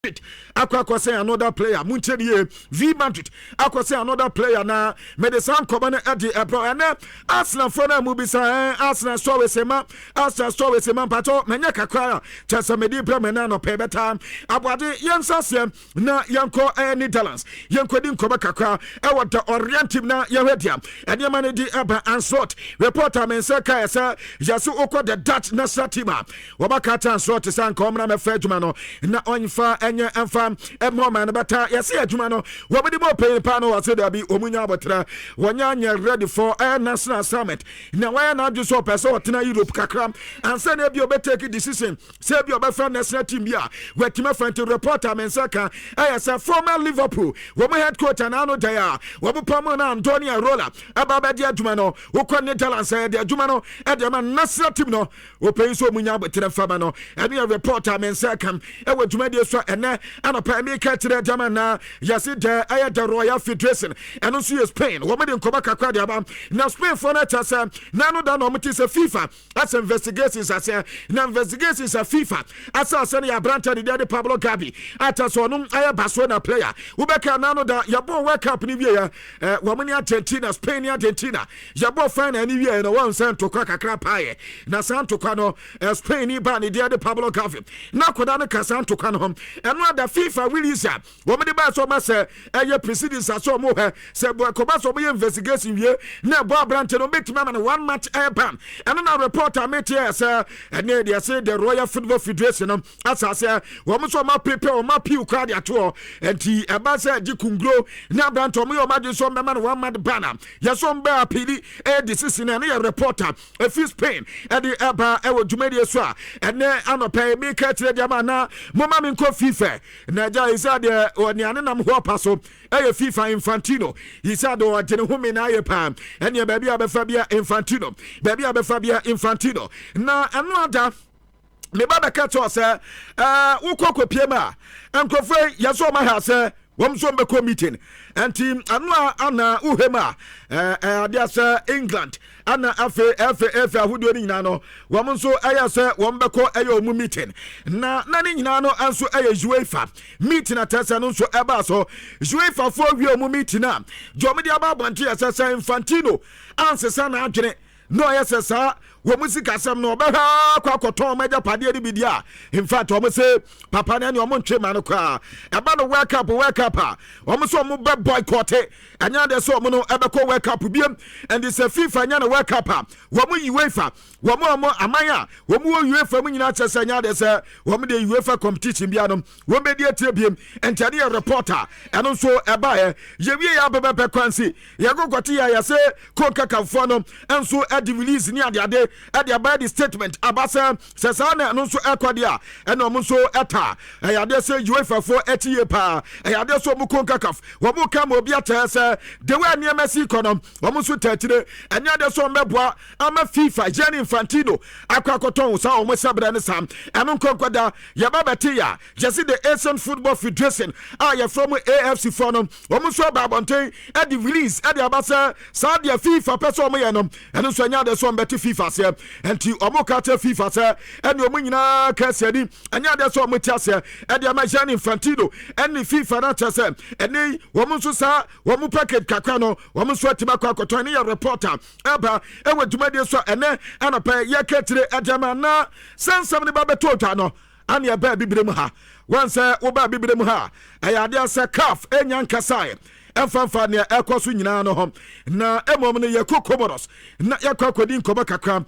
Akɔ akɔsɛn another player. Muntie nie, V Madrid akɔsɛn another player na mede saa nkɔmɔ no ɛde ɛbrɛ. Ɛnɛ Arsenalfoɔ no a mu bisa Arsenal stories ma, Arsenal stories ma mpatɔ mɛnyɛ kakra a kyɛ sɛ mede brɛ mɛ na anɔpɛ bɛta aboade. Yɛnsa aseɛ na yɛnkɔ Netherlands, yɛnkɔdi nkɔmɔ kakra ɛwɔ the Orient team na yɛhwɛ deɛ ɛnneɛma no di ɛba. Anslot reporter me nsa kaeɛ sɛ yɛse wokɔ the Dutch national team a, wɔbɛka kyɛ Anslot sɛ anka ɔmmra mɛfa adwuma no na ɔmfa ɛnyɛ ɛmfa ɛma ɔman no bɛta. Yɛse adwuma no wɔbɛde ma ɔpanyin paa no, wɔse daabi, ɔmu nya abɔtrɛ, wɔnya nyɛ ready for national assignment na wɔyɛ n'adwe sɛ ɔpɛ sɛ ɔtena Europe kakra ansa na ebi ɔbɛtake decision sɛ ebi ɔbɛfa national team bi a wɔatumi afa. Nti reporter me nsa ka ɛyɛ sɛ former Liverpool wɔn head coach anaano dan a wɔn pam no, Andoni Iraola, ɛba bɛde adwuma no wokɔ Netherlands, ɛde adwuma no ɛde ama national team no. Wɔpɛyi sɛ ɔmu nya abotire fama no. Ɛno yɛ reporter me nsa ka ɛwɔ dwumadie so ɛnɛ anɔpa. Ɛmi ka kyerɛ gyama na yɛse dɛ ɛyɛ the Royal Federation, ɛno nso yɛ Spain. Wɔn de nkɔmɔ kakra de aba na Spainfoɔ no akyɛ sɛ n'ano da na wɔn ti sɛ FIFA asɛ investigations asɛ na investigations a FIFA asɛ asɛ no yɛ aberante de de Pablo Gavi ata sɛ ɔno ayɛ Barcelona player. Wobɛka n'ano da yɛbɔ World Cup no wie ɛ wɔn ne Argentina, Spain ne Argentina yɛbɔ final ne wie no, wɔn nsa ntokwa kakra paayɛ na saa ntokwa no Spain ni ba ne deɛ de Pablo Gavi na akwadaa no ka saa ntokwa no ho. Ɛno ada FIFA release a wɔn de ba sɛ ɔma sɛ ɛyɛ proceedings asɛ ɔmo hɛ sɛ kɔba sɛ ɔmo yɛ investigation wie na ɛbɔ aberante no, ɔbɛtumi ama no one match air ban. Ɛno na report a mete yɛ sɛ ɛne deɛ sɛ the Royal Football Federation no asase wɔn nso ɔmo prepare ɔmo appeal koraa de ato hɔ. Nti ɛba sɛ gye kunguro na aberante ɔmo yɛ ɔmo adwene sɛ ɔmo bɛma no one match ban a yɛsɛ ɔmo bɛ appeal ɛyɛ decision. Ɛno yɛ reporter efi Spain ɛde ɛba ɛwɔ dwumadie so a ɛnɛ anɔpɛ yi meka kyerɛ deɛ ma na moma me nkɔ FIFA na agya yi sɛ deɛ ɔnea ne nam hɔ pa so ɛyɛ FIFA Infantino yi sɛ deɛ ɔgye ne ho me na ayɛ paa. Ɛneɛ baabi a bɛfa bia Infantino, baabi a bɛfa bia Infantino. Na ɛno ada meba bɛka kyerɛ sɛ wokɔ kɔpie mu a, nkurɔfoɔ yi yɛsɛ ɔma ha sɛ wɔn nso mbɛkɔ meeting. Nti ɛno a ana wohwɛ mu a, adeɛ sɛ England ana afei ɛfɛ ahodoɔ no nyinaa no, wɔn nso ɛyɛ sɛ wɔn bɛkɔ ɛyɛ wɔn meeting na ne nyinaa no nso ɛyɛ UEFA meeting atɛsɛ no nso ɛbaa so. UEFA foɔ wie wɔn meeting a, deɛ wɔn de aba abɔnten yɛ sɛ Infantino ansesa n'adwene na ɔyɛ sɛ saa wɔn mu sikasɛm no ɔbɛhwɛ akɔ akɔtɔn wɔn agyapadeɛ no bi di a, in fact wɔn sɛ papa no ɛne wɔn ntwe ma no koraa. Ɛba no World Cup, World Cup a wɔn nso wɔn bɛ boycott. Ɛnyɛ adeɛ sɛ wɔn no ɛbɛkɔ World Cup biem. Ɛnde sɛ FIFA nyɛ no World Cup a, wɔn yi UEFA, wɔn a wɔn aman a wɔn wɔ UEFA mu nyinaa kyerɛ sɛ ɛnyɛ adeɛ sɛ wɔn de UEFA competition bia no wɔn bɛdi akyire biem. Nti ɛne yɛ reporter ɛno nso ɛbaeɛ. Yɛwie yɛ abɛbɛpɛ kwan si yɛkɔkɔte yɛ yɛsɛ CONCACAFfoɔ no nso ɛde release ne adeade ɛde aba, de statement aba sɛ saa na ɛno nso ɛkɔ deɛ a, ɛna ɔmo nso ɛta ɛyɛ adeɛ sɛ UEFA foɔ ɛti yie paa. Ɛyɛ adeɛ sɛ ɔmo CONCACAF wɔn ka ma obi akyerɛ sɛ the way nneɛma si kɔ no, wɔn nso ta akyire. Ɛnyɛ adeɛ sɛ wɔn bɛboa ama FIFA Gianni Infantino akɔ akɔtɔn saa wɔn sɛbrɛ ne saa. Ɛno nkɔnkɔda yɛba bɛte yɛ a, yɛsi the Asian Football Federation a yɛfrɛ mu AFC foɔ no, wɔn nso aba abɔnten ɛde release ɛde aba sɛ saa deɛ FIFA pɛ sɛ wɔn yɛ no, ɛno nso ɛnyɛ adeɛ sɛ wɔn bɛte FIFA aseɛ. Nti wɔn ka kyerɛ FIFA sɛ ɛne wɔn nyinaa ka aseɛ ni, ɛnyɛ adeɛ sɛ wɔn te aseɛ ɛde ama Gianni Infantino ɛne FIFA no akyerɛ sɛ ɛne wɔn nso saa wɔn package kakra no, wɔn nso atumi akɔ akɔtɔn. Ne yɛ reporter ɛba ɛwɔ dwumadie so a ɛnɛ anɔpɛ yɛka kyerɛ ɛde ama na sɛ nsɛm no ba bɛtɔ otwa no ane ɛbaa bibire mu ha. Wɔn sɛ wobaa bibire mu ha, ɛyɛ adeɛ sɛ CAF ɛnya nkasaeɛ ɛmfamfa nea ɛkɔ so nyinaa no ho. Na mmom no yɛkɔ Comoros na yɛkɔ akɔdi nkɔmmɔ kakra.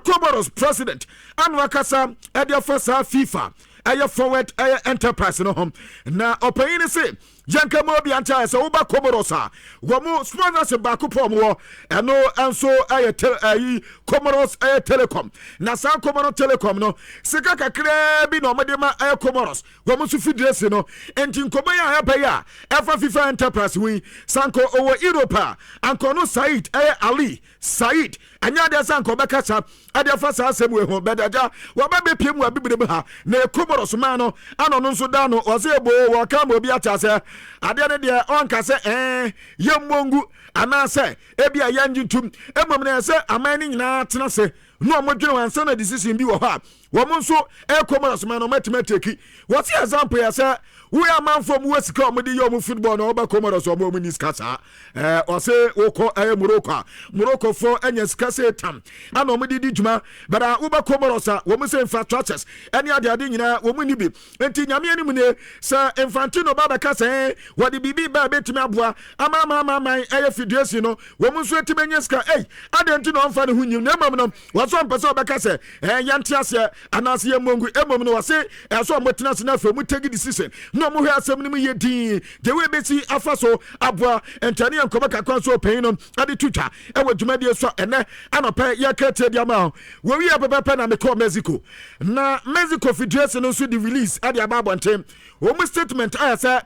Comoros president ano akasa ɛde afa saa FIFA ɛyɛ Forward ɛyɛ Enterprise no ho. Na ɔpanyin no se yɛnka ma obi ankyɛ sɛ woba Comoros a, wɔn sponsorship baako pɔ ɔmo wɔ, ɛno nso ɛyɛ ɛyi Comoros ɛyɛ Telecom. Na saa Comoros Telecom no, sika kakraa bi na ɔmo de ma ɛyɛ Comoros wɔn nso federation no. Nti nkɔmɔ yi a ɛbɛ yi a ɛfa FIFA Enterprise ho yi, sanko ɔwɔ Europe a, ankɔ no Said ɛyɛ Ali Said, ɛnyɛ adeɛ sɛ anka ɔbɛkasa ɛde afa saa asɛm wei ho. Bɛdagya wɔba bɛpie mu abibire mu ha na Comoros man no ana ɔno nso da no ɔsɛ ebo wɔka ma obi ate asɛ adeɛ no deɛ ɔnka sɛ yɛmmɔ ngu anaasɛ ebi a yɛngye ntum. Mmom no ɛsɛ aman no nyinaa tena se na ɔmo dwene wɔn ansa na decision bi wɔ hɔ a. Wɔn nso ɛyɛ Comoros man no wɔatumi atake. Wɔsi example yɛ sɛ woyɛ amanfoɔ mu wɔ sika a wɔde yɛ wɔn football na wɔba Comoros, wɔn ni sika saa. Ɔse wokɔ ɛyɛ Morocco a, Morocco foɔ anya sika sɛ tam ana wɔn de di dwuma, but a wobɛ Comoros a, wɔn sɛ infrastructures ɛne adeade nyinaa wɔn ni bi. Nti Nyame anim nie, sɛ Infantino ba bɛka sɛ wɔde biribi ba a ɛbɛtumi aboa ama aman ɛyɛ federation no wɔn nso atumi anya sika, ei, adeɛ nti na ɔmfa ne ho nyim. Na mmom no, wɔsɛ ɔmpɛ sɛ ɔbɛka sɛ yɛnte aseɛ anaasɛ yɛmmɔ ngu. Mmom no, wɔse ɛsɛ ɔmo tena ase na afei ɔmo take decision na ɔmo hwɛ asɛm no mu yɛ din deɛ wei bɛsi afa so aboa. Ntɛne yɛ nkɔmɔ kakra nso ɔpanyin no ade to twa ɛwɔ dwumadie so. Ɛnɛ anɔpɛ yɛka tie di ama wɔwie pɛpɛpɛ na mekɔɔ Mexico, na Mexico Federation no nso de release ɛde aba abɔnten. Wɔn statement ayɛ sɛ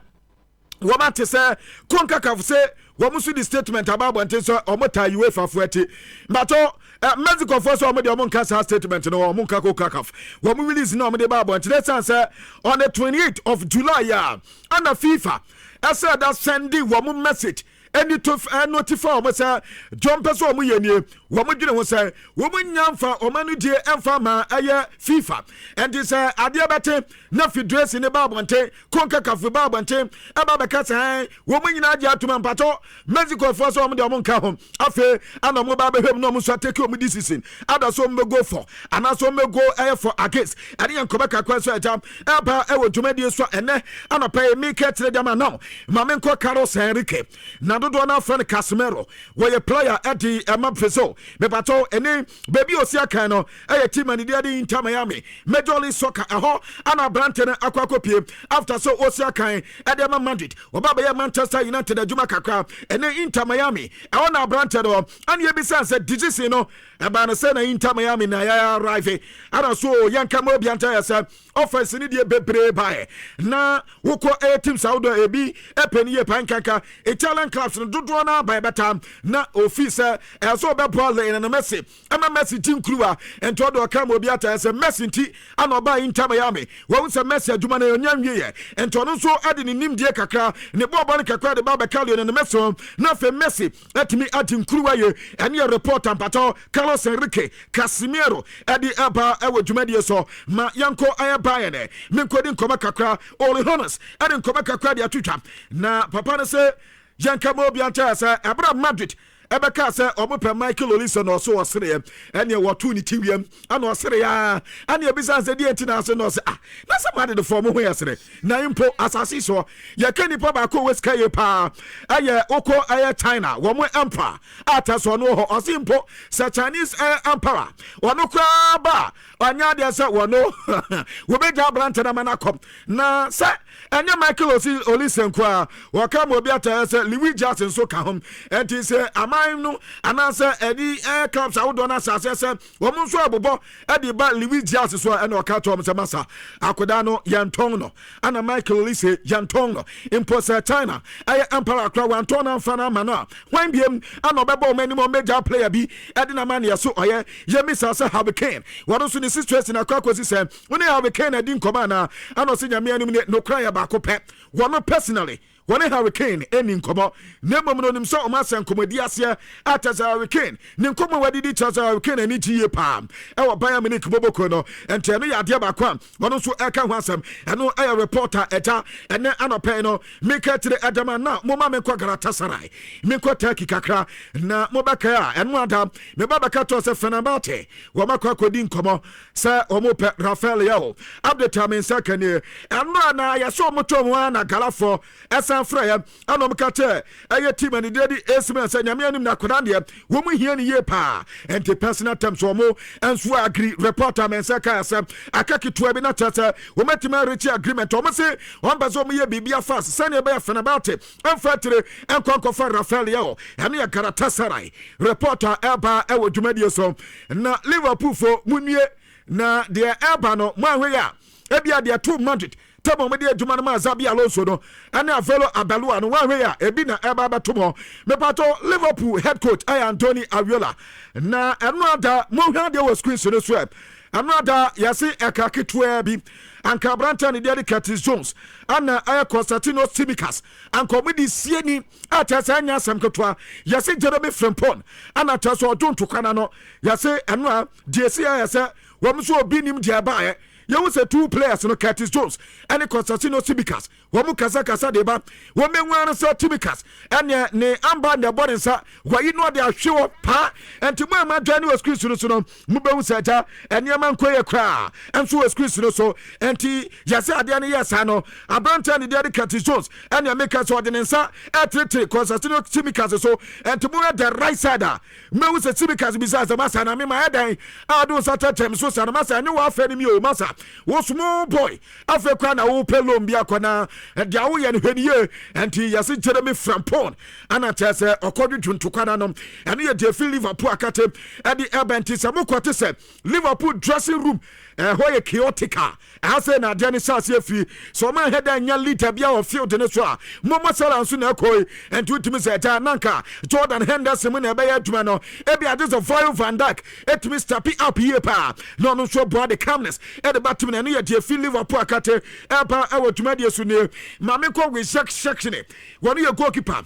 wɔn ate sɛ CONCACAF sɛ wɔn nso de statement aba abɔnten sɛ wɔn ta UEFA fo akyi mbatɔ Mexico fo sɛ wɔn de wɔn nka saa statement no, wɔn nka CONCACAF wɔn release na wɔn de ba abɔnten. Ɛsan sɛ on the 28th of July a ana FIFA ɛsɛ da send wɔn message ɛni to notify wɔn sɛ deɛ ɔmpɛ sɛ wɔn yɛ nie. Wɔn dwene ho sɛ wɔn nya nfa wɔn ano die ɛnfa ma ɛyɛ FIFA. Ɛnti sɛ adeɛ bɛte na federation ne ba abɔnten, CONCACAF ba abɔnten ɛba bɛka sɛ wɔn nyinaa gye atum mpatɔ Mexico foɔ sɛ wɔn de wɔn nka ho. Afei ana wɔn ba abɛhwɛ mu na wɔn nso atake wɔn decision ada so wɔn bɛ go for anaasɛ wɔn bɛ go ɛyɛ for against. Ɛne yɛn nkɔmɔ kakra nso ɛgya ɛba ɛwɔ dwumadie so. Ɛnɛ anɔpɛ yi mika kyerɛ gyama now maame nkɔ Carlos Henrique na dodoɔ no afrɛ no Casemiro. Wɔyɛ player ɛde ɛma Brazil. Mepatɔ ɛne baabi a osi akan no ɛyɛ team a ne deɛ de Inter Miami, Major League Soccer. Ɛhɔ ana aberante no akɔ akɔpie after sɛ osi akan ɛde ɛma Madrid. Ɔba bɛyɛ Manchester United adwuma kakra. Ɛne Inter Miami ɛhɔ na aberante no ana ebisa sɛ decision no ɛbaa no sɛ na Inter Miami na yɛ arrive ana so. Yɛnka ma obi anta yɛ sɛ offers ne deɛ bebree baeɛ na wokɔ ɛyɛ teams ahodoɔ ebi ɛpɛ ne yie pan kanka Italian clubs no dodoɔ no aba ɛbɛta na ofi sɛ ɛsɛ ɔbɛboa Lionel Messi ɛma Messi ti nkuruwa. Nti ɔde ɔka ma obi ata sɛ Messi nti ana ɔbaa Inter Miami. Wɔn sɛ Messi adwuma no ɔnya nwie yɛ, nti ɔno nso ɛde ne nimdeɛ kakra ne bɔɔbɔ no kakra de ba bɛka Lionel Messi ho na afei Messi ɛtumi agye nkuruwa yɛ. Ɛne yɛ report ampatɔ Carlos Enrique Casemiro ɛde ɛba ɛwɔ dwumadie so. Ma yɛnkɔ ɛyɛ Bayern ɛ menkɔdi nkɔmɔ kakra. Uli Hoeneß ɛde nkɔmɔ kakra de atwitwa na papa no sɛ yɛnka ma obi ankyɛ sɛ ɛberɛ Madrid ɛbɛka sɛ ɔmo pɛ Michael Olise na ɔso ɔsereɛ, ɛneɛ wɔto ne ti wiem ɛna ɔsereɛ a ɛne ebisa sɛ deɛ nti na ase na ɔsɛ ah na sɛ Madridfoɔ mo ho yɛ sere na mpo asase soɔ yɛka nipa baako wɔ sika yie paa ɛyɛ wokɔ ɛyɛ China wɔn emperor a tɛ sɛ ɔno wɔ hɔ. Ɔse mpo sɛ Chinese ɛyɛ emperor ɔno koraa ba a, ɔnyɛ adeɛ sɛ wɔno wɔbɛgya aberante no ama no akɔ. Na sɛ ɛnyɛ Michael Olise nko a wɔka ma obi atayɛ sɛ Luis Diaz nso ka ho. Ɛnti sɛ aman no anaasɛ ɛde ɛyɛ clubs ahodoɔ no asase sɛ wɔn nso abobɔ ɛde ba Luis Diaz so a, ɛna ɔka kyerɛ wɔn sɛ masa akoda no yɛntɔn no ana Michael Olise yɛntɔn no mpo sɛ China ɛyɛ emperor akora wantɔn no amfa no ama no a, hwan biem ana ɔbɛbɔ wɔn anim ɔmmɛgya player bi ɛde na ma neɛ so ɔyɛ. Yɛmisa sɛ Harry Kane wɔno nso ne situation akɔ akɔsi sɛ wone Harry Kane adi nkɔmɔ anaa? Ana ɔsɛ Nyame anim ne nokora yɛ baako pɛ, wɔno personally wɔne Harry Kane ɛni nkɔmɔ, na mmom no onim sɛ ɔmo asɛ nkɔmɔdi aseɛ atɛ sɛ Harry Kane ne nkɔmɔ a wadidi kyerɛ sɛ Harry Kane ani gye yie paa ɛwɔ Bayern Munich boboko no. Nti ɛno yɛ adeɛ baako a ɔno nso ɛka ho asɛm. Ɛno ɛyɛ reporter ɛgya ɛnɛ anɔpɛ no meka kyerɛ ɛdɛm a na moma menkɔ Galatasaray, menkɔ Turkey kakra na mobɛkae a ɛno ada meba bɛka tɔ sɛ Fenerbahce wɔn akɔ akɔdi nkɔmɔ sɛ wɔn pɛ Rafael Leao. Update a me nsa ka nie, ɛno a na yɛsɛ wɔn tɔn mu a na Galafoɔ ɛsan frɛ yɛ ɛna wɔn ka kyerɛ ɛyɛ team ɛne deɛ di AC Milan sɛ Nyame anim na akwadaa deɛ wɔn hia ne yie paa. Nti personal terms wɔn nso agree. Report a me nsa ka sɛ aka ketewa bi na kyerɛ sɛ wɔn atumi areach agreement. Wɔn se wɔn pɛ sɛ wɔn yɛ biribi fast sɛnea ɛbɛyɛ Fenerbahce ɛmfa tire ɛnkɔ nkɔfa Rafael Leao. Ɛno yɛ Galatasaray report a ɛba ɛwɔ dwumadie so. Na Liverpool fo mu nie na deɛ ɛba no mo ahwɛ yi a ebia deɛ to Madrid tɛbɔ mo de adwuma no ma Xabi Alonso no ɛne Alvaro Arbeloa no, wɔahwɛ yi a ebi na ɛba abɛto mo. Mepatɔ Liverpool head coach ɛyɛ Andoni Iraola na ɛno ada mohwɛ adeɛ wɔ screen so no so ɛ ɛno ada yɛse ɛka ketewa bi anka aberante ne deɛ de Curtis Jones ana ɛyɛ Konstantinos Tsimikas anka ɔmo de sie ni a kyerɛ sɛ ɛnyɛ asɛm ketewa. Yɛse Jeremy Frimpong ana kyerɛ sɛ ɔdwo ntokwa no yɛse ɛno a deɛ si ayɛ sɛ. Wɔn nso obi nim deɛ ɛbaeɛ. Yɛhu sɛ two players no, Curtis Jones ɛne Konstantinos Tsimikas, wɔn mu kasakasa de ba. Wɔn mɛnwu ara sɛ Tsimikas ɛneɛ ne amba na ɛbɔ ne nsa, wɔyi no ɔde ahwe hɔ paa. Nti mo a ma dwa ne wɔ screen no so no, mobɛhu sɛ agya nneɛma nkɔ yɛ koraa nso wɔ screen no so. Nti yɛsɛ adeɛ no yɛ saa no, aberanteɛ ne deɛ de Curtis Jones ɛneɛ meka sɛ ɔde ne nsa ɛtenetene Konstantinos Tsimikas so. Nti mo yɛ the right side a, mɛhu sɛ Tsimikas bisa sɛ, "Masa, na mema ɛdɛn a ɔde wo nsa tɛtɛm so sa no? Masa, ɛne wɔ afɛ no mi o. Masa, wo small boy, afei koraa na wopɛ loan bi akɔ na deɛ woyɛ no, hwɛ ne yie." Ɛnti yɛse Jeremy Frimpong ana kyerɛ sɛ ɔkɔdwodwo ntokwana no. Ɛno yɛ deɛ fi Liverpool akate ɛde ɛbɛ. Nti sɛ mokɔte sɛ Liverpool dressing room ɛhɔ yɛ chaotic a, ɛha sɛ na adeɛ no hyɛ aseɛ firi sɛ ɔma ɛhɛ dɛ nya leader bi a wɔ field no so a Momo Salah nso na ɛkɔ yi. Ɛnti wotumi sɛ ɛgya nanka Jordan Henderson mu na ɛbɛyɛ adwuma no, ebi ade sɛ Virgil van Dijk ɛtumi step up yie paa na ɔno nso boa de calmness ɛde ba team no. Ɛno yɛ deɛ fi Liverpool akate ɛba ɛwɔ dwumadie so nie. Maame kɔ Wojciech Szczesny, wɔn yɛ goalkeeper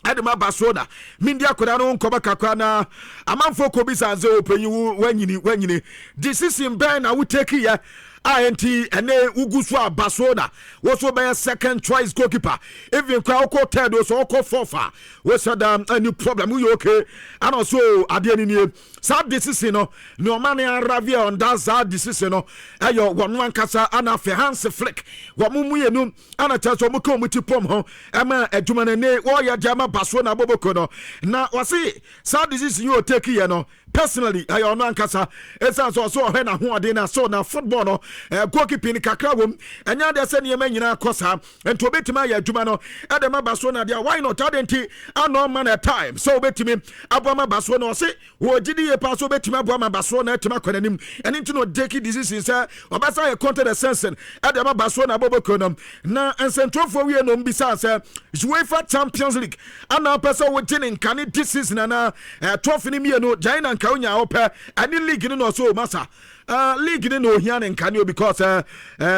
ɛde ma Barcelona. Mindi akwadaa no nkɔmɔ kakra na amanfoɔ kɔ bisa sɛ, "Ɔpanyin, wo wanyini wanyini, decision bɛn na wo take yɛ a nti ɛnɛ wogu so a Barcelona wo so bɛyɛ second choice goalkeeper, even kora wokɔ third o so wokɔ fourth a wosɛ da any problem, woyɛ okay?" Ana so adeɛ no nie, saa decision no ne ɔma ne arrive on that. Saa decision no ɛyɛ wɔn ankasa ana afei Hans Flick, wɔn mu mmienu ana kyerɛ sɛ wɔn ka wɔn ti pɔm ho ɛma adwuma no ne wɔyɛ de ama Barcelona abɔbɔko no. Na wɔsi saa decision yi o take yɛ no personally, ɛyɛ ɔno ankasa, ɛsiane sɛ ɔsɛ ɔhwɛ n'ahoɔden na so na football no goalkeeping kakra wɔ ɛnyɛ adeɛ sɛ nneɛma nyinaa kɔ saa. Nti obɛtumi ayɛ adwuma no ɛde ma Barcelona deɛ, why not? Ade nti ana ɔma no time sɛ obɛtumi aboa ma Barcelona. Ɔse wɔgye di yie paa sɛ obɛtumi aboa ma Barcelona atumi akɔ n'anim. Ɛno nti na ɔtake decision sɛ ɔbɛsa yɛ contract extension ɛde ama Barcelona abɔbɔkuo no. Na nsɛntwerɛfoɔ wie no, mbisa sɛ UEFA Champions League ana apɛ sɛ wogye ne nkane this season anaa trophy no mmienu gyae na nka wonya wopɛ ɛne league no? Na ɔsɛ, "O masa, league no na ohia ne nkane o, because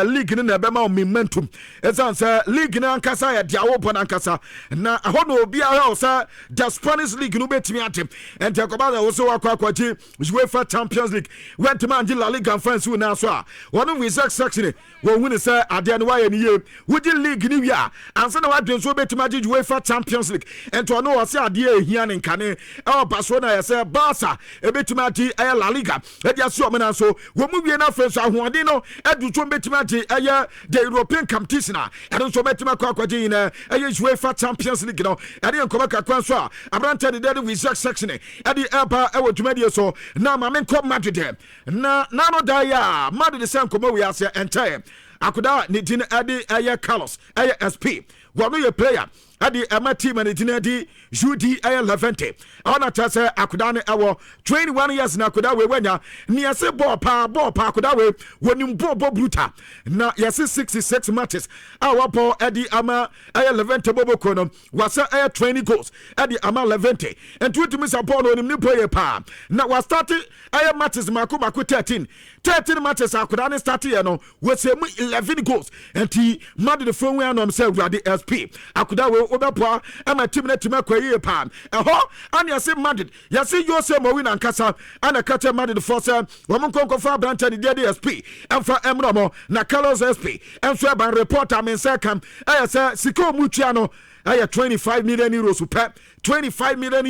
league no na ɛbɛma wo momentum, ɛsiane sɛ league no ankasa yɛ deɛ wobɔ no ankasa na ɛhɔ na obiara wo sɛ the Spanish league no wobɛtumi agye. Ɛnti ɛkɔba sɛ wo sɛ woakɔ akɔgye UEFA Champions League, wɛntumi angye La Liga mfa nsi wo nan so a, wɔno Wojciech Szczesny wɔhu ne sɛ adeɛ no wayɛ no yie. Wogye league no wie a, ansa na wadwen so wobɛtumi agye UEFA Champions League." Ɛnti ɔno wɔ sɛ adeɛ ɛhia ne nkane ɛwɔ Barcelona yɛ sɛ Barca ɛbɛtumi agye ɛyɛ La Liga ɛde ase ɔmo nan so. Wɔn mu wie no, afei nso ahoɔden no ɛdu so bɛtumi agye ɛyɛ the European competition a ɛno nso bɛtumi akɔ akɔgye nyinaa ɛyɛ UEFA Champions League no. Ɛne yɛ nkɔmɔ kakra nso a aberantɛ de de Wojciech Szczesny ɛde ɛba ɛwɔ dwumadie so. Na maame nkɔ Madrid na nano da yi a Madrid sɛ nkɔmɔ wei aseɛ ɛnkyɛn akoda ne din ɛde ɛyɛ Carlos ɛyɛ Espi. Wɔn yɛ player ɛde ɛma team ne din ɛde UD ɛyɛ Levante. Ɛwɔ kyerɛ sɛ akoda no ɛwɔ 21 years na akoda wei wanya ne yɛse bɔɔl paa, bɔɔl paa. Akoda wei wɔnim bɔɔl bɔ brutal na yɛse 66 matches a wabɔ ɛde ama ɛyɛ Levante bɔbɔkuo no, wasa ɛyɛ 20 goals ɛde ama Levante. Nti wotumi sɛ bɔɔl no onim ne bɔ yɛ paa na wastart ɛyɛ matches mako mako 13, 13 matches akoda ne start yɛ no, wɔsɛ mu 11 goals. Nti Madrid fo hu anom sɛ Awurade Espi, akoda wei wobɛboa ama team no atumi akɔ yie paa. Ɛhɔ ane yɛse Madrid, yɛse Jose Mourinho ankasa ana ka kyerɛ Madrid foɔ sɛ wɔn nkɔnkɔfa aberantɛ ne deɛ de Espi ɛmfa ɛmmerɛ mɔ. Na Carlos Espi ɛnso ɛban report a me nsa ka ɛyɛ sɛ sika ɔmu tua no ɛyɛ €25 million pɛ, €25 million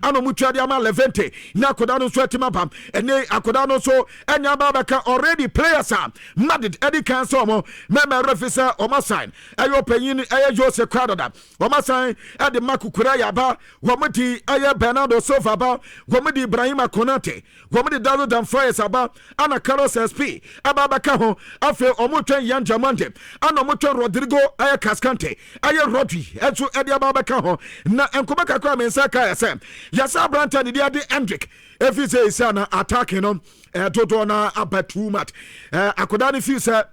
ana ɔmu tua de ama Levante na akwadaa no nso atumi aba. Ɛne akwadaa no nso ɛnya aba abɛka already players a Madrid ɛde kan sɛ ɔmo mɛmɛ refi sɛ ɔmo asign ɛyɛ ɔpanyin ɛyɛ Jose Cuadrado, wɔn asan ɛde Marc Cucurella aba, wɔn de ɛyɛ Bernardo Silva aba, wɔn de Ibrahima Konate, wɔn de Denzel Dumfries aba, ana Carlos Espi aba abɛka ho. Afei wɔn twɛn Yan Diomande, ana wɔn twɛn Rodrigo ɛyɛ Cascante, ɛyɛ Rodri ɛnso ɛde aba abɛka ho. Na nkɔmɔ kakra mi nsa ka yɛ sɛ yɛsɛ aberante ne deɛ de Endrick efi sɛ esi ana attacking no ɛdodoɔ na aba too much. Akwadaa no fi sɛ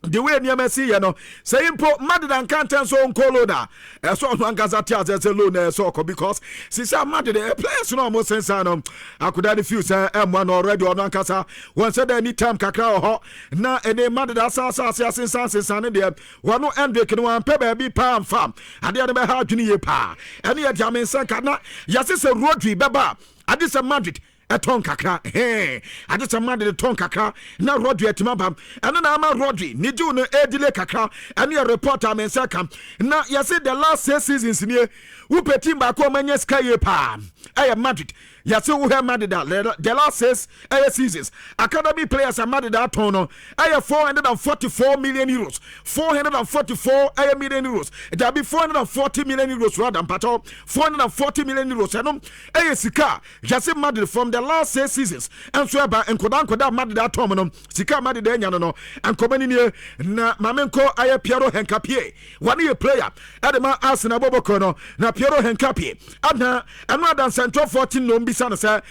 the way nneɛma si yɛ no, sɛ mpo Madrid anka ntɛn so nkɔ loan a, ɛsɛ ɔno ankasa te asɛ sɛ loan na ɛsɛ ɔkɔ, because sisi a Madrid players no a ɔmo sensan no, akoda no feel sɛ ɛmmoa no already. Ɔno ankasa wɔn sɛ dɛ any time kakra wɔ hɔ na ɛne Madrid asase ase asensan sensan ne deɛ wɔn Endrick no wampɛ baabi paa nfa adeɛ no bɛha adwene yie paa. Ɛne yɛ deɛ amensa nka na yɛse sɛ Rodri bɛba ade sɛ Madrid. Ɛtɔn kakra hɛn agye sɛ Madrid tɔn kakra na Rodri atumi aba. Ɛno na ama Rodri ne deal no ɛdelay kakra. Ɛno yɛ report a me nsa ka. Na yɛse the last 6 seasons nie, wopɛ team baako a ɔmanya sika yie paa, ɛyɛ Madrid. Yɛse wohwɛ Madrid a, the last 6 ɛyɛ seasons, academy players a Madrid atɔn no ɛyɛ €444 million. 444 ɛyɛ million euros, dabi, €440 million rather, mpatɔ, €440 million. Ɛno ɛyɛ sika yɛse Madrid from the last 6 seasons ɛnso ɛba nkoda nkoda Madrid atɔn no, sika Madrid anya no. Nkɔmɔ ni nie. Na maame nkɔ ayɛ Piero Hincapie, wɔne yɛ player ɛde ma Arsenal bɔbɔkɔ no. Na Piero Hincapie ana ɛno adansɛntɔfoɔ te nnɔm bisa no sɛ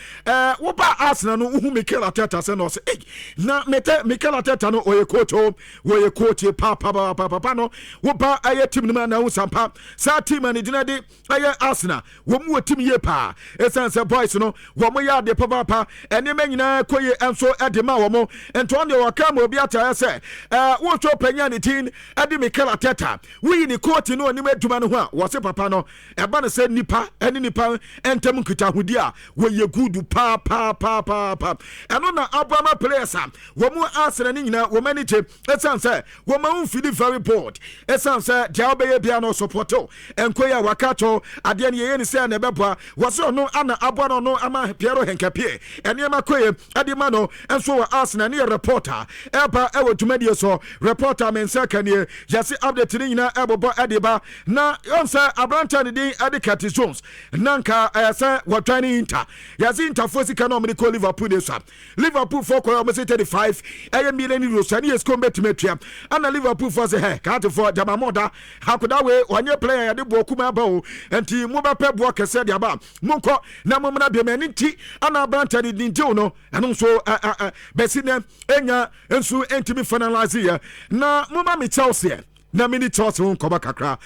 woba Arsenal no, wohu Mikel Arteta sɛ na ɔsɛ ei, na mete Mikel Arteta no, ɔyɛ coach o, wɔyɛ coach papapapapa no. Woba ɛyɛ team no mu ana wo sampa saa team a ne gyina de ɛyɛ Arsenal, wɔn mu wɔ team yie paa, ɛsiane sɛ boys no wɔn yɛ adeɛ papaapa, nneɛma nyinaa kɔ yie nso ɛde ma wɔn. Nti wɔn deɛ wɔka ma obi ataeɛ sɛ wɔretwa panyin ne din ɛde Mikel Arteta, woyi ne coach no onim adwuma no ho a, wɔse papa no ɛba no sɛ nipa ɛne nipa ntam nkitahodi a, wɔyɛ good paapaapaapaapa. Ɛno na aboama players a wɔn mu Arsenal ne nyinaa wɔn ani gye, ɛsiane sɛ wɔn ahu feel very bored, ɛsiane sɛ deɛ wɔbɛyɛ bia no support nko yi a waka kyɛw adeɛ no yɛyɛ ne sɛ na ɛbɛboa. Wɔsɛ ɔno ana aboa no, ɔno ama Piero Hincapie nneɛma kɔye ɛde ma no nso wɔ Arsenal. Ne yɛ reporter ɛba ɛwɔ dwumadie so, reporter me nsa ka nie. Yɛse update ne nyinaa ɛbobɔ ɛde ba. Na ɔn sɛ aberante ne din ɛde Curtis Jones, na nka ɛyɛ sɛ wɔtwan ne Inter. Yɛse Interfoɔ sika na ɔmde kɔ Liverpool ne so a, Liverpool foɔ kɔɛ, ɔmo sɛ 35 ɛyɛ million euros. Ɛne yɛ sika ɔmbɛtumi atua. Ana Liverpool foɔ sɛ hɛ kaatefoɔ gyama mɔda akoda wei, ɔnyɛ player yɛde boɔ kuma aba o, nti mobɛpɛ boɔ kɛseɛ de aba, monkɔ na mommra biam. Ɛne nti ana aberante ne din deal no ɛno nso bɛsi nɛ ɛnya nso ɛntumi finalize yɛ. Na moma me Chelsea na mene Chelsea ho nkɔmɔ kakra.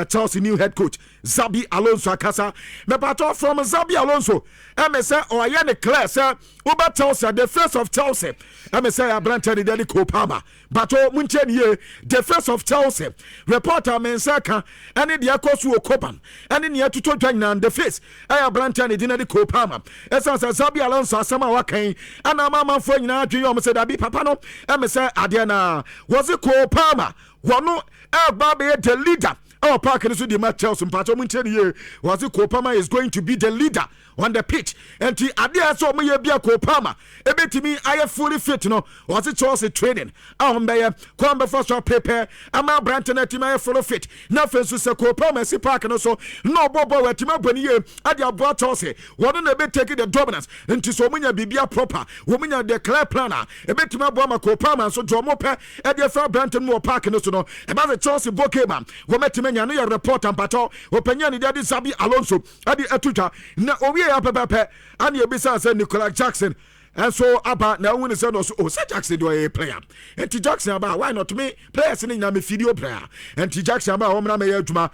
Chelsea new head coach Xabi Alonso akasa. Mepatɔ from Xabi Alonso, ɛmɛ sɛ ɔyɛ ne clear sɛ woba Chelsea, the face of Chelsea, ɛmɛ sɛ aberante ne deɛ Cole Palmer bato. Munkyɛ ne yie, the face of Chelsea, reporter me nsa ka ɛne deɛ ɛkɔ so wɔ Cobham ɛne nea ɛtotɔ dwa nyinaa, the face ɛyɛ aberante ne din de Cole Palmer, ɛsiane sɛ Xabi Alonso asɛm a wakan ɛna ama amanfoɔ nyinaa adwene yɛ ɔmo sɛ dabi, papa no ɛmɛ sɛ adeɛ na wɔse Cole Palmer wɔno ɛba bɛyɛ the leader ɛwɔ park no so de ma Chelsea. Mpakyɛ ɔmo nkyɛn yie, wɔse Cole Palmer is going to be the leader on the pitch. Nti adeɛ a sɛ ɔmo yɛ bia Cole Palmer ebetumi ayɛ fully fit no, wɔse Chelsea training a wɔn bɛyɛ kwan bɛfa so apepɛ ama aberante no atumi ayɛ fully fit, na afei nso sɛ Cole Palmer si park no so na ɔbɔ bɔ, wɔatumi abɔ ne yie ade aboa Chelsea. Wɔn na ebe take the dominance. Nti sɛ wɔn nya biribia proper, wɔn nya the clear plan a ebetumi aboa ma Cole Palmer nso deɛ wɔn pɛ ɛde afa aberante no wɔ park no so no, ɛba sɛ Chelsea bɔ game a, wɔn atumi anya no. Yɛ report ampatɔ ɔpanyin a ne de Xabi Alonso ɛde ato dwa. Na owie yɛ pɛpɛpɛ ana ebisa sɛ Nicolas Jackson ɛnso aba, na ehu ne sɛ no so o sɛ Jackson deɛ ɔyɛ player, nti Jackson aba, why not me? Players ne nyinaa me video player, nti Jackson aba a, wɔn na mɛyɛ adwuma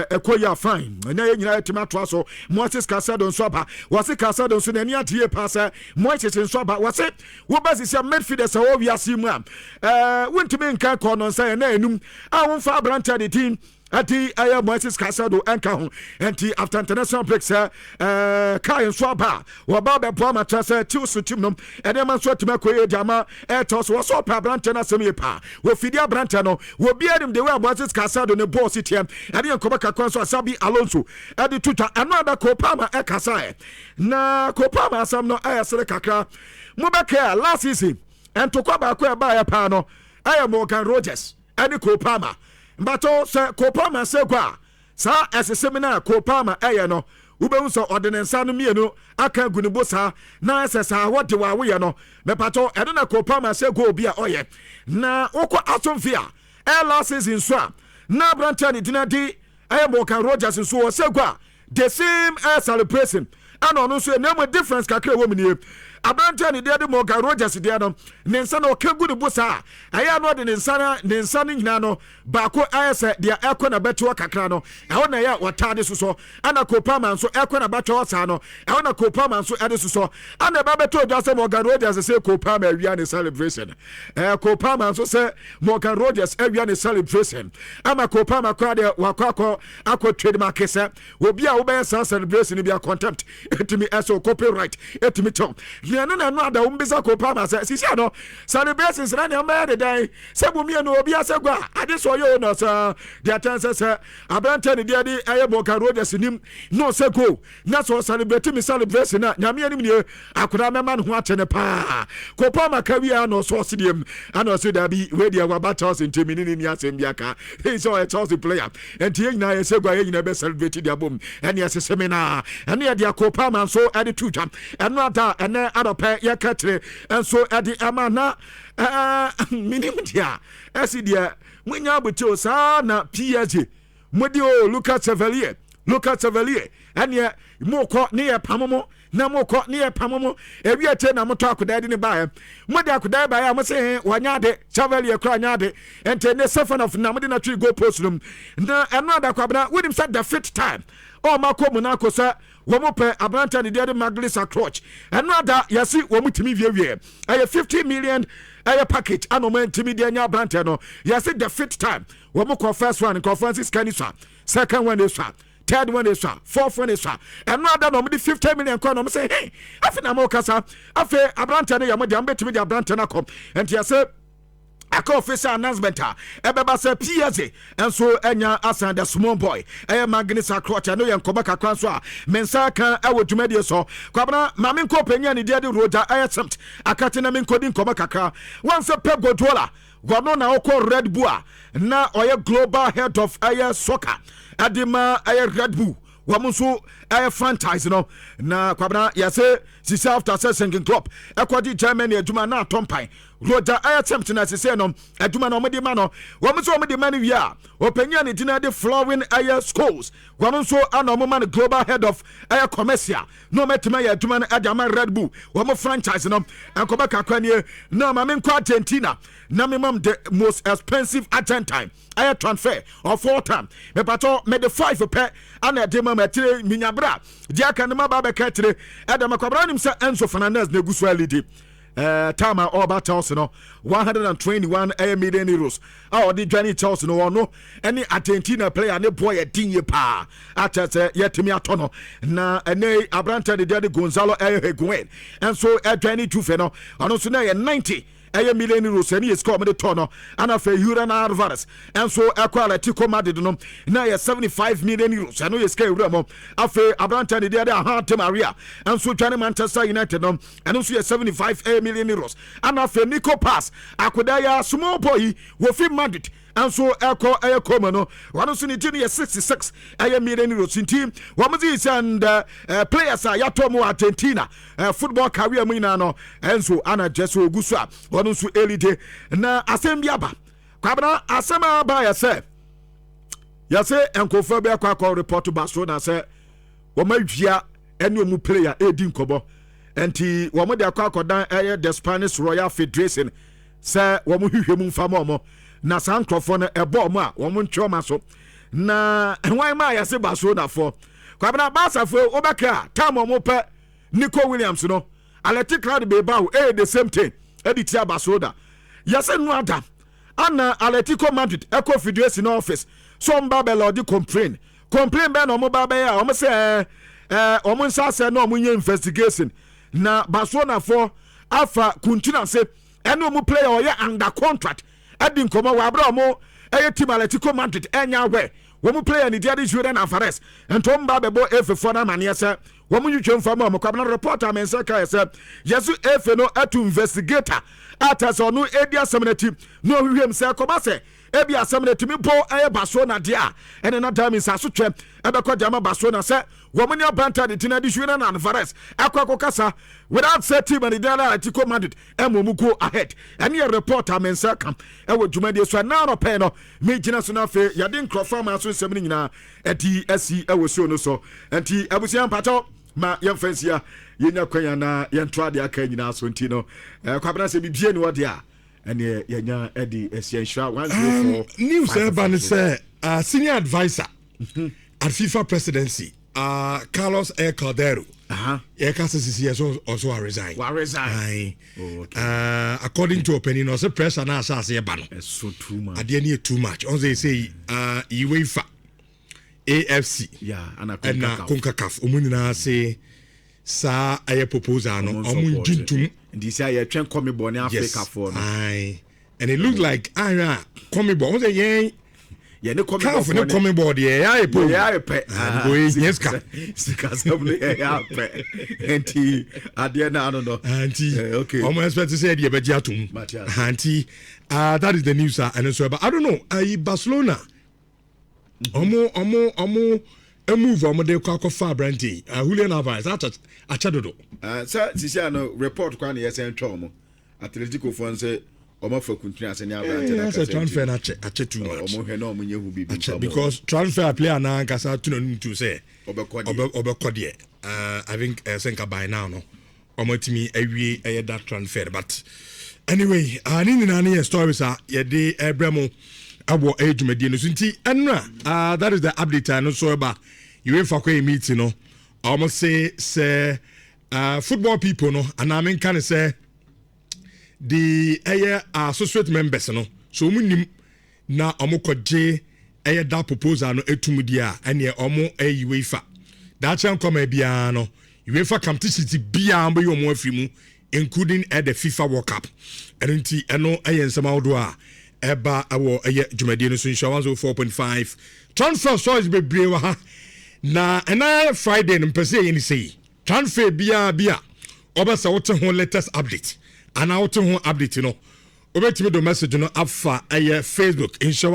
ɛkɔ yi a, fine. Ɛnna yɛn nyinaa yɛtumi atoa so. Moises Caicedo nso aba. Wɔse Caicedo nso n'ani agye yie paa sɛ Moises nso aba. Wɔse wɔba sisi a, midfielders a wɔwɔ wiase mu a wontumi nka kɔ no nsa yɛn na enum a wɔmfa aberanteɛ de din ɛde ɛyɛ Moises Caicedo ɛnka ho. Nti after international break sɛ kaa nso aba a, wɔba bɛboa ma kyerɛ sɛ Chelsea team no ɛnneɛma nso atumi akɔ yie de ama ɛtɔ so. Wɔsɔ ɔpɛ aberanteɛ no asɛm yie paa, wɔfidi aberanteɛ no, wɔbi anim de wei a Moises Caicedo ne bɔɔl si teɛ. Ɛne yɛn nkɔmɔ kakra nso a Xabi Alonso ɛde to dwa. Ɛno ada Cole Palmer ɛkasaeɛ, na Cole Palmer asɛm no ɛyɛ sere kakra. Mobɛkɛ a, last season ntokwa baako a ɛbaeɛ paa no ɛyɛ Morgan Rogers ɛne Cole Palmer. Mbatɔ sɛ Cole Palmer sɛ gua a, saa ɛsesɛm no a Cole Palmer ɛyɛ no, wobɛhu sɛ ɔde ne nsa no mmienu aka agu ne bo saa na ɛsɛ saa wɔde wɔ awoyɛ no. Mepatɔ ɛno na Cole Palmer sɛ goal bi a ɔyɛ na wokɔ Aston Villa ɛyɛ last season so a, na aberanteɛ ne dina de ɛyɛ Morgan Rogers nso wɔ sɛ gua, the same air celebration ɛna ɔno nso. Ɛna mu difference kakra ɛwɔ mu nie. Aberanteɛ ne deɛ de Morgan Rogers deɛ no, ne nsa no ɔka gu ne bo saa a, ɛyɛ a na ɔde ne nsa no nyinaa no baako ayɛ sɛ deɛ ɛkɔ na bɛte kakra no, ɛhɔ na ɛyɛ wɔtaa de sosɔ. Ɛna Cole Palmer nso ɛkɔ na bɛtwɛ hɔ saa no, ɛhɔ na Cole Palmer nso ɛde sosɔ. Ɛna ɛba bɛtɔ odwa sɛ Morgan Rogers sɛ Cole Palmer awia ne celebration. Cole Palmer nso sɛ Morgan Rogers awia ne celebration, ama Cole Palmer koraa deɛ wakɔ akɔ trademark sɛ obi a wobɛyɛ saa celebration bi a, contempt ɛtumi ɛsɛ copyright ɛtumi kyɛw nea no na ɛno ada wɔn bisa Cole Palmer sɛ sisi ano celebration sɛ nea mbɛyɛ de dan sɛ mo mmienu obi asɛ gua ade sɛ ɔyɛ o na sɛ deɛ atɛn sɛ aberante ne deɛ de ɛyɛ Morgan Rogers nim na ɔsɛ go na sɛ ɔcelebrate mi celebration a, Nyame anim nie, akwadaa mɛma ne ho akyɛ ne paa. Cole Palmer ka wie a, na ɔsɔ ɔsi deɛ mu ana ɔsɛ dabi, wei deɛ waba Chelsea nti mi ne ni asɛm bi aka ɛyi sɛ ɔyɛ Chelsea player, nti yɛn nyinaa yɛsɛ gua, yɛn nyinaa bɛ celebrate deɛ abom ɛne ɛsese mi na ɛne yɛde a Cole Palmer nso ɛde to dwa. Ɛno ada ɛnɛ adɔpɛ yɛka kyerɛ nso ɛde ɛma na minim deɛ ɛsi deɛ munya abuti saa na PSG mode o Lucas Chevalier, Lucas Chevalier ɛneɛ mokɔ ne yɛ pam mo na mokɔ ne yɛ pam mo. Ewi akyire na motɔ akodaa de ne baeɛ, mode akodaa baeɛ a, mo se wɔnyɛ ade, Chevalier kora nyɛ ade, nti ne Stefanov na mode natwe goal post no mu. Na ɛno adakwabena wonim sɛ the fifth time ɔma kɔ Monaco sɛ wɔn pɛ aberante ne deɛ de Maghnes Akliouche. Ɛno ada yɛsi wɔn tumi wiewie ɛyɛ 50 million ɛyɛ package ana wɔn ntumi deɛ nya aberante no. Yɛsi the fifth time wɔn kɔ, first one nkɔfoɔ nsi sika ni so a, second one is so a, third one is so a, fourth one is so a, ɛno ada na wɔn de 50 million kɔ na wɔn sɛ hey, afei na mo kasa, afei aberante no yɛ mo deɛ, wɔn bɛtumi de aberante no akɔ. Nti yɛsɛ aka official announcement a ɛbɛba sɛ PSG nso anya asan the small boy ɛyɛ Maghnes Akliouche. Ɛno yɛ nkɔmɔ kakra nso a me nsa ka ɛwɔ dwumadie so. Kwabena, maame nkɔ panyin a ne deɛ de Roger ɛyɛ Schmidt akate na menkɔdi nkɔmɔ kakra. Wɔn sɛ Pep Guardiola wɔno na ɔkɔ Red Bull a na ɔyɛ global head of ɛyɛ soccer ɛde ma ɛyɛ Red Bull, wɔn nso ɛyɛ franchise no. Na kwabena, yɛsɛ sisi after sɛ Jürgen Klopp ɛkɔgye Germany adwuma na atɔ mpan, Roger ɛyɛ Schmidt na sisi no adwuma na wɔde ma no. Wɔn nso wɔde ma no wie a, ɔpanyin a ne din de Florian ɛyɛ Scholz, wɔn nso ana wɔn ma no global head of ɛyɛ commercial na wɔn atumi ayɛ adwuma no ɛde ama Red Bull wɔn franchise no. Nkɔbɛ kakra nie na maame nkɔ Argentina na memam the most expensive Argentine ɛyɛ transfer of all time. Mepatɔ mede five pɛ ana ɛde ma ma ɛtire minyabra deɛ aka ne ma ba bɛka ɛtire ɛda makwabra nim sɛ Enzo Fernandez na egu so alidi time a ɔba Chelsea no, 121 ɛyɛ million euros a ɔde dwane Chelsea no. Ɔno ɛne Argentina player ne boɔ yɛ den yie paa akyɛ sɛ yɛtumi atɔ no. Na ɛnɛ aberantɛ de deɛ de Gonzalo ɛyɛ Higuain ɛnso ɛdwane Juve no, ɔno nso na ɛyɛ 90 ɛyɛ million euros, ɛne yɛ sika ɔmde tɔ no. Ana afei Julian Alvarez ɛnso ɛkɔ Atletico Madrid no na yɛ 75 million euros, ɛno yɛ sika ewura mu. Afei aberantɛ ne deɛ de Angel Di Maria ɛnso dwane Manchester United no, ɛno nso yɛ 75 million euros. Ana afei Nico Paz, akoda yɛ small boy yi wofi Madrid nso ɛkɔ ɛyɛ Como no, wɔn nso ne ti no yɛ 66 ɛyɛ million euros. Nti wɔn dze sɛ ndɛ players a yɛatɔ mu Argentina football career mu nyinaa no, ɛnso ana gye so ogu so a wɔn nso elide. Na asɛm bi aba, kwabena, asɛm a aba yɛ sɛ yɛsɛ nkurɔfoɔ bi akɔ report Barcelona sɛ wɔn awia ɛne wɔn player ɛredi nkɔmɔ, nti wɔn de akɔ akɔdan ɛyɛ the Spanish Royal Federation sɛ wɔn hwehwɛ mu nfa ma wɔn, na saa nkurɔfoɔ no ɛbɔ wɔn a wɔn ntwe wɔn aso. Na hwan maa yɛse Barcelonafoɔ, kwabena, Barcafoɔ wobɛka a time wɔn pɛ Nico Williams no, Athletic Club Bilbao ɛyɛ the same thing ɛde tia Barcelona. Yɛsɛ no ada ana Atletico Madrid ɛkɔ federation office so ɔmo ba bɛlɛ ɔde complain bɛɛ na ɔmo ba bɛyɛ a ɔmo sɛ ɛɛ ɔmo nsa asɛ na ɔmo nyɛ investigation na Barcelonafoɔ afa kuntun ase ɛne ɔmo player ɔyɛ under contract ɛdi nkɔmɔ wɔ abere ɔmo ɛyɛ team Atletico Madrid ɛnya awɛ wɔn player ne deɛ de Julian Alvarez. Nti wɔn ba bɛbɔ efefoɔ no amaneɛ sɛ wɔn twitwa nfa mu a wɔn kwabena report a mɛnsa ka yɛ sɛ yɛso efe no ɛto investigator ata sɛ ɔno edi asɛm n'akyi na ɔhwehwɛ mu sɛ ɛkɔba sɛ ebi asɛm no etumi bɔ ɛyɛ Barcelona deɛ a, ɛne na dami nsa so twɛ ɛbɛkɔ deɛ ama Barcelona sɛ wɔn ne aberante de tina de Julian Alvarez akɔ akɔkasa without sɛ team ne deɛ Atletico Madrid ɛma ɔmu go ahead. Ɛne yɛ report a mɛnsa ka ɛwɔ dwumadie so ɛna anɔpɛ no megyina so no. Afei yɛde nkurɔfoɔ ama so nsɛm no nyinaa ɛde asi ɛwɔ show no so. Nti abusua, mpakyɛw. Ma yɛmfa nsia, yɛnya kwan anaa yɛnto adeɛ aka nyinaa so. Nti no Kwabena, sɛ bibie ne wɔde a, ɛneɛ yɛnya ɛde asia. Nhyira 104. News ɛba ne sɛ senior adviser at FIFA presidency, Carlos A. Caldero, yɛka sɛ sisi yɛ so ɔso a resign. Wa resign? Aye. Oh, okay. According to ɔpanin no, ɔsɛ pressure na ahyɛ aseɛ ba no, ɛso too much. Adeɛ no yɛ too much. Ɔn sɛ sɛ UEFA, AFC ana ɛna CONCACAF, ɔmu nyinaa se saa ɛyɛ proposal no, ɔmo ngye ntom. Nti sɛ yɛtwɛn CONMEBOL ne Africafoɔ no. Aye. And it looks like ahwɛ a CONMEBOL, ɔmo sɛ yɛn yɛne CAF ne CONMEBOL deɛ, ɛyɛ ayɛ po. Yɛyɛ ayɛ pɛ. Ah, because ɛhia sika. Sikasɛm no yɛyɛ apɛ, nti adeɛ no ano no. Ah, nti okay. ɔmo expect sɛ yɛde yɛbɛgye atom. Mate ase. Ah, nti that is the news a ɛno nso ɛba. I don't know, ayi Barcelona, ɔmo move ɔmo de kɔ akɔfa aberante yi, Julian Alvarez, akyɛ dodo. Ah, sɛ sisi ano report kwan na yɛsɛn twɛ ɔmo Atletico foɔ sɛ ɔmo afa kuntun ase ne aberante Eh, no sɛ akasa. Transfer no akyɛ too much. Ɔmo hwɛ na ɔmo nyɛ hu biribi akyɛ mfa mo. Because transfer player na ankasa tu n'anum tu sɛ ɔbɛkɔ deɛ. Ɔbɛkɔ deɛ, I think sɛ nka by now no ɔmo atumi awie ɛyɛ that transfer. But anyway, ne nyinaa ne yɛ stories a yɛde ɛbrɛ mo ɛwɔ ɛyɛ dwumadie no so. Nti ɛnura, that is the update a ɛno nso ɛba. UEFA kɔ yɛ meeting no, ɔmo se sɛ football people no, anaa menka ne sɛ the ɛyɛ associate members no so, ɔmo nim na ɔmo kɔgye ɛyɛ that proposal no etum deɛ a, ɛneɛ ɔmo ɛyɛ UEFA daakye nkɔmɔ biara no, UEFA competitions biara bɛyi ɔmo afiri mu, including the FIFA World Cup. Ɛno nti ɛno ɛyɛ nsɛm ahodoɔ a ɛba ɛwɔ ɛyɛ dwumadie no so. Nhyia 104.5, transfer stories bebree wɔ ha. Na ɛna Friday no, mpɛ sɛ yɛyɛ ne sɛ transfer biara bi a ɔbɛsɛ wote ho latest update anaa wote ho update no, wobɛtumi do message no afa ɛyɛ Facebook, Nhyɛ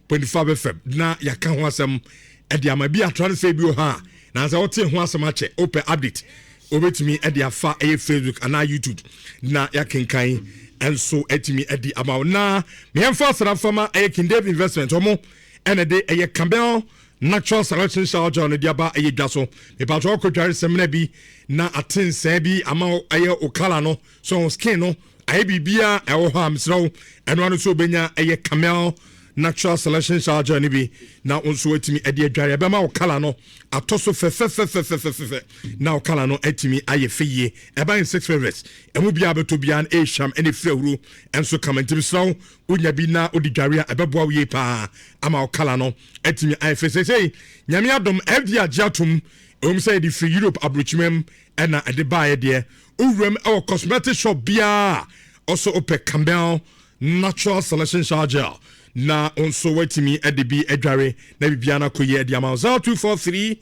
104.5 FM, na yɛaka ho asɛm ɛde ama bi. A transfer bi wɔ hɔ a nansɛ wote ho asɛm akyɛ, wopɛ update, wobɛtumi ɛde afa ɛyɛ Facebook anaa YouTube na yɛakenkan ɛnso atumi ɛde ama wo. Na meɛmfa asra fama ɛyɛ King Dave Investment. Ɔmo ɛna de ɛyɛ Camel Natural Selection shower gel no de aba ɛyɛ dwa so. Mepatwa ɔkɔdware sɛmina bi na ate nsɛn bi ama wo, ɛyɛ wo colour no so, wo skin no ayɛ biribiaa ɛwɔ hɔ a, mesrɛ wo, ɛno ano nso wobɛnya ɛyɛ Camel Natural Selection shower gel no bi na wo nso watumi ɛde adware. Ɛbɛma wo colour no atɔ so fɛfɛfɛfɛfɛfɛ na wo colour no atumi ayɛ fɛ yie. Ɛba in six favourites, ɛmu biara bɛtɔ biara no ɛɛhwam ɛne firi ahuro ɛnso kama. Nti mesrɛ wo, wonya bi na wode dware a, ɛbɛboa wo yie paa ama wo colour no atumi ayɛ fɛ. Sɛsei Nyame adom, FDA agye atom. Ɛwom sɛ yɛde firi Europe aburokyima mu ɛna ɛde baeɛ deɛ, wowuram ɛwɔ cosmetic shop biara, ɔso wopɛ Camel Natural Selection shower gel na wo nso woatumi de bi adware na biribiara no akɔ yie de ama wo. 0243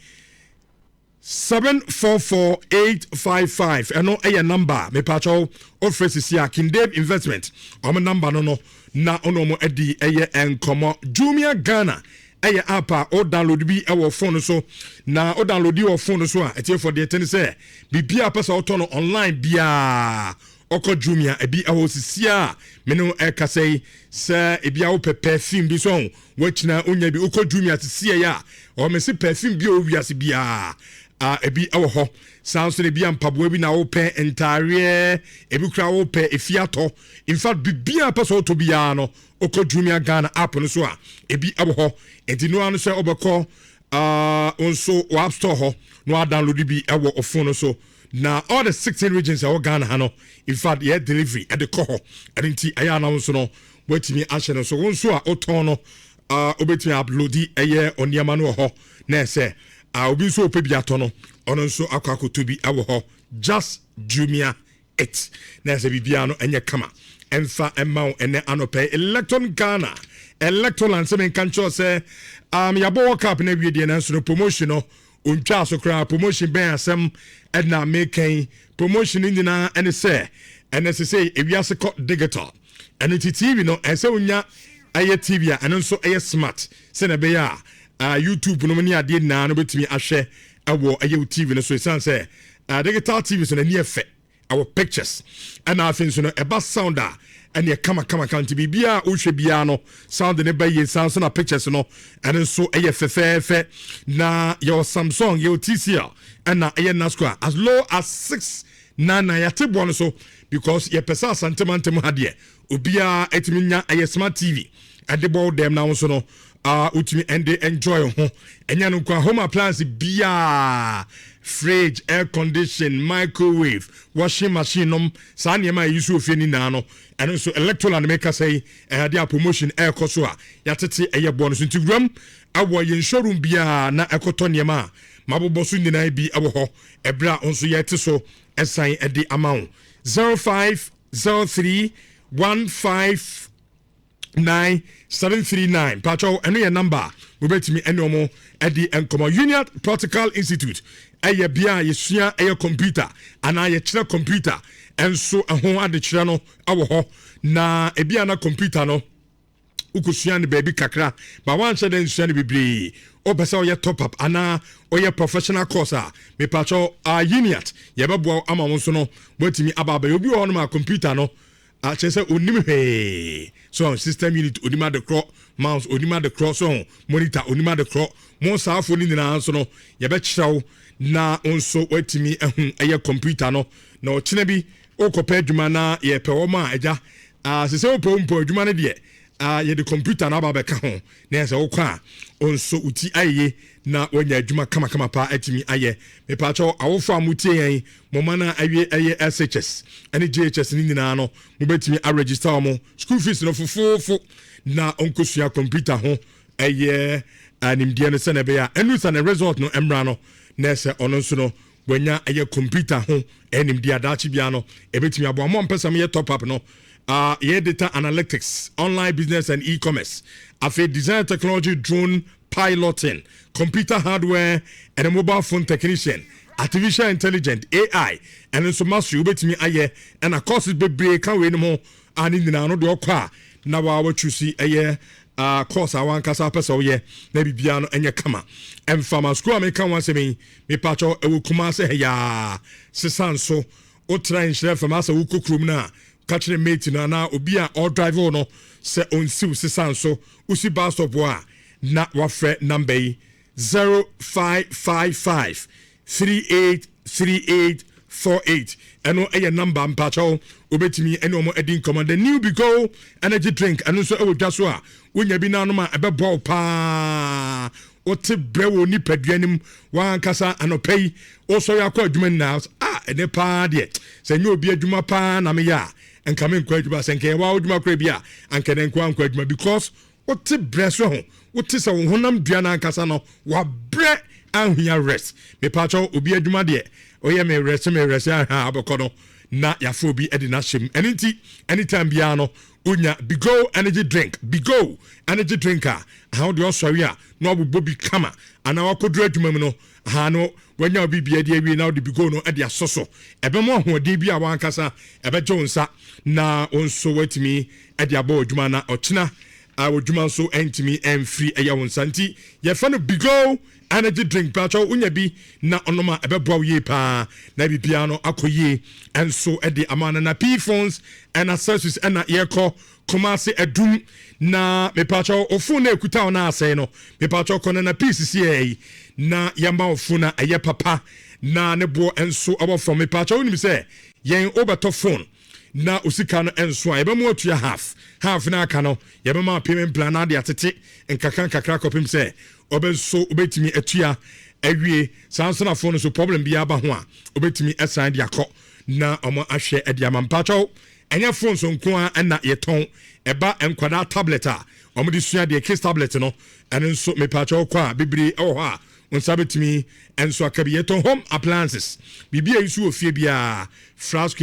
744855, ɛno ɛyɛ number mepaakyɛw wofrɛ sisi a, King Dave Investment ɔmo number no na ɔno ɔmo adi ɛyɛ nkɔmmɔ. Jumia Ghana ɛyɛ app a o download bi ɛwɔ phone so, na o download wɔ phone so a, ɛtiɛfo deɛ tɛne sɛ biribiara pɛ sɛ ɔtɔ no online biara, ɔkɔ Jumia, ebi ɛwɔ sisi a mene ɛkasa yi sɛ ebi a wopɛ perfume bi so ɔho wakyina onya bi, wokɔ Jumia sisi yɛ a, ɔmɛ se perfume bi a owiase biara a ebi ɛwɔ hɔ. Saa nso na ebi a mpaboa bi na wopɛ, ntaareɛ ebi kura wopɛ, efi atɔ, in fact biribiara pɛ sɛ ɔtɔ biara no, wokɔ Jumia Ghana app no so a, ebi ɛwɔ hɔ. Nti no ano sɛ wobɛkɔ nso wɔ App Store hɔ na wadownload bi ɛwɔ o phone no so. Na all the 16 regions ɛwɔ Ghana ha no, in fact yɛ delivery ɛde kɔ hɔ. Ɛno nti ɛyɛ anam nso no watumi ahyɛ no so. Wo nso a wotɔn no, wobɛtumi upload ɛyɛ nneɛma no wɔ hɔ na ɛsɛ obi nso wopɛ bi atɔ no, ɔno nso akɔ akɔtɔ bi ɛwɔ hɔ. Just Jumia it na ɛsɛ biribiara no ɛnyɛ kama ɛmfa ɛma wo. Ɛnɛ anɔpɛ, Electron Ghana, Electroland sɛ menka nkyerɛw sɛ yɛabɔ World Cup no awie deɛ, nanso no promotion no ɔntwaa so koraa. Promotion bɛn asɛm ɛna mekan? Promotion no nyinaa ɛne sɛ ɛnɛ sɛ sɛ ewiase kɔ digital. Ɛno nti TV no, ɛsɛ wonya ɛyɛ TV a ɛno nso ɛyɛ smart sɛnɛ ɛbɛyɛ a YouTube no ne adeɛ nyinaa no bɛtumi ahwɛ ɛwɔ ɛyɛ wo TV no so. Ɛsiane sɛ digital TV so n'ani ɛfɛ, ɛwɔ pictures, ɛna afei nso no ɛba sound a Ɛneɛ kama kama kama, nti biribiara a wohwɛ biara no, sound ne bɛyɛ san so na pictures no ɛno nso ɛyɛ fɛfɛɛfɛ. Na yɛwɔ Samsung, yɛwɔ TCL, ɛna ɛyɛ Nasco a as low as 699. Yɛate boɔ no so because yɛpɛ sɛ Asantemantam ha deɛ, obiara ɛtumi nya ɛyɛ smart TV ɛde bɔ wo dɛm, na wo nso no wotumi ɛnde enjoy ho. Ɛnyɛ no nkoa, home appliance biaa, fridge, air condition, microwave, washing machine nom, saa nneɛma a yɛyi so ofie nyinaa no, ɛno nso Electroland meka sɛ yi ɛyade a promotion ɛrekɔ so a yɛatete ɛyɛ boɔ no so. Nti wuram awɔ yɛn showroom biara na ɛkɔtɔ nneɛma a mabobɔ so nyinaa bi ɛwɔ hɔ. Ɛberɛ a nso yɛte so ɛsan ɛde ama wo, 0503 15 9739 patwɛw, ɛno yɛ number a mobɛtumi ɛne ɔmo ɛde nkɔmmɔ. Union Practical Institute ɛyɛ bea a yɛsua ɛyɛ computer anaa yɛkyerɛ computer ɛnso ɛho adekyerɛ no ɛwɔ hɔ. Na ebi ana computer no wokɔsua no baabi kakra ba, woanhyɛ dɛ nsua no bebree, wopɛ sɛ woyɛ top up anaa woyɛ professional course a, mepakyɛw, Uniat yɛbɛboa wo ama wo nso no woatumi aba abɛyɛ. Obi wɔ hɔ nom a computer no akyerɛ sɛ onim hwee so, system unit onim adekorɔ, mouse onim adekorɔ so, monitor onim adekorɔ. Mo saafoɔ no nyinaa nso no, yɛbɛkyerɛ wo na nso woatumi ahu ɛyɛ computer no. Na ɔkyena bi wokɔpɛ adwuma na yɛpɛ wɔ ma agya sɛ sɛ wopɛ wo mpo adwuma no deɛ, yɛde computer no aba bɛka ho na yɛ sɛ wokɔ a nso wo ti ayɛye na wanya adwuma kamakama paa atumi ayɛ. Mepaakyɛw, awofo a motie yɛn, moma no awie ɛyɛ SHS ɛne JHS no nyinaa no, mobɛtumi aregister wɔ mo school fees no fofoofo na ɔnkɔsua computer ho ɛyɛ nimdeɛ no, sɛne ɛbɛyɛ a ɛnu sa ne result no mmra no na ɛsɛ ɔno nso no wanya ɛyɛ computer ho nimdeɛ adaakye bia no ɛbɛtumi aboa mo. Mpɛ sɛ moyɛ top up no, yɛ data analytics, online business and e-commerce, afei design technology, drone piloting, computer hardware and mobile phone technician, artificial intelligence, AI, ɛno nso mastery wobɛtumi ayɛ, ɛna courses bebree ka wei no ho a ne nyinaa no deɛ, ɔkɔ a na waa watwu si ɛyɛ course a wankasa pɛ sɛ woyɛ na biribiara no ɛnyɛ kama. Ɛmfama school a meka ho asɛm yi, mepakyɛw, ɛwɔ Kumase ha yaa sesa nso wotra Nhyerɛ Fam asɛ wokɔ kurom no a, ka kyerɛ mate no anaa obi a ɔdrive wo no sɛ ɔnsiw sesa nso. Wosi bus stop hɔ a, na wafrɛ number yi, 0555 383848. Ɛno ɛyɛ number, mpakyɛw, wobɛtumi ɛne ɔmo adi nkɔmmɔ. The new Bigo energy drink, ɛno nso ɛwɔ dwa so a wonya bi nanom a ɛbɛboa wo paa. Wote brɛ wɔ nipadua no mu wankasa, anɔpa yi wosɔre akɔ adwuma nyinaa a, ɛnɛ paa deɛ, sɛ nyɛ obi adwuma paa na meyɛ a, nka menkɔ adwuma. Sɛ nka yɛwɔ adwuma koraa bi a, anka ne nkɔ ankɔ adwuma because wote brɛ so ho, wote sɛ wo honam dua no ankasa no wabrɛ ahia rest. Mepaakyɛw, obi adwuma deɛ, ɔyɛ me rest, me rest aha abɛkɔ no na yɛafo obi de n'ahyɛ mu. Ɛno nti anytime biara no, wonya Bigo energy drink, Bigo energy drink a aha deɛ, ɔsɔre a na wabobɔ bi kama anaa wakɔduru adwuma mu no aha no, wanya obi bia de awie na wode Bigo no de asɔ so, ɛbɛma ahoɔden bi a wankasa ɛbɛgye wo nsa na wo nso watumi de abɔ adwuma na ɔkyena adwuma nso ntumi mfiri ɛyɛ wo nsa. Nti yɛfɛ no Bigo energy drink. Pakyɛw, wonya bi na ɔnom a, ɛbɛboa wo yie paa na biribiara no akɔ yie ɛnso ɛde ama no. Na P Phones and Accessories, ɛna yɛkɔ Kumase Adum na mepakyɛw, o phone na ekuta wo na asɛe no, mepakyɛw, kɔ na na P sisi yɛ yi na yɛma wo phone na ɛyɛ papa na ne boɔ nso ɛwɔ fam. Mepakyɛw, wonim sɛ yɛn wobɛtɔ phone na osika no nso a, yɛbɛmo atua half half na aka no yɛbɛma payment plan na ade atete nkakra nkakra kɔpem sɛ ɔbɛ nso wobɛtumi atua awie. Saa nso na phone no so problem biara ba ho a, wobɛtumi ɛsan de akɔ na ɔmo ahwɛ ɛde ama. Mpakyɛw, ɛnyɛ phone so nko a ɛna yɛtɔn. Ɛba nkwadaa tablet a ɔmo de sua deɛ, kids tablet no, ɛno nso mepakyɛw, kɔ a bebree ɛwɔ hɔ a nsa bɛtumi nso aka bi. Yɛtɔn home appliances, biribi a yi so wɔ fie biara, flat screen.